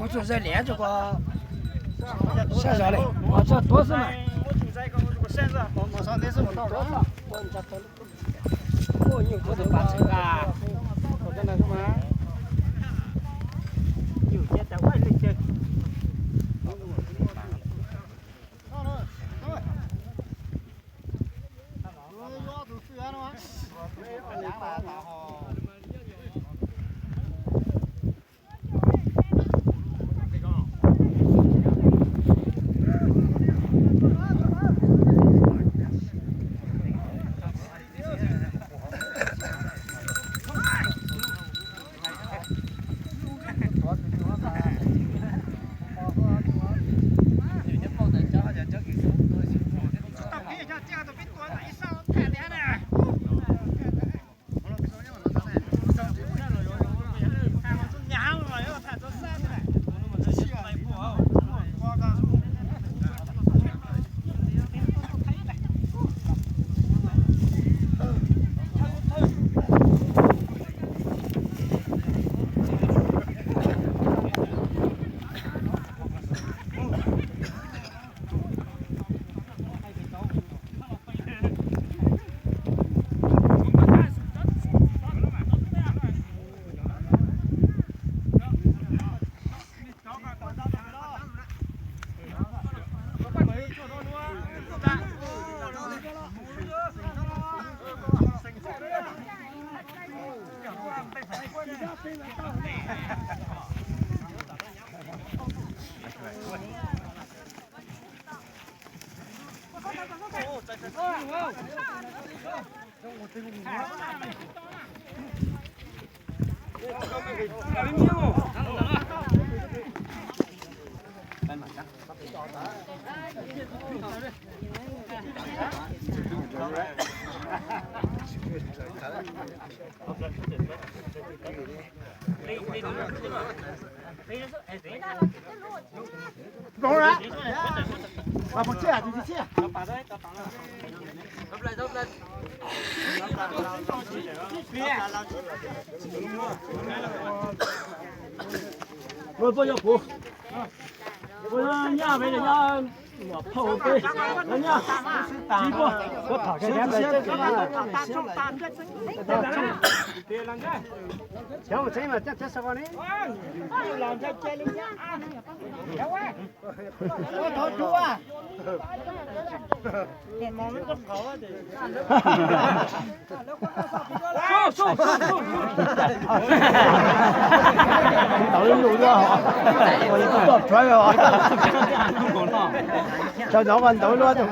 Kuv tsuas zaj liam rau ko sab zov li, ho txog tuav xwb mas. Nyaj peb nyob phauj peb, nyaj tsis pom. Cov mus tsev mas coj tsev sa ko ne. Tau lub lus duaj, tau tsuav os. Cov no mas ntau luaj tus.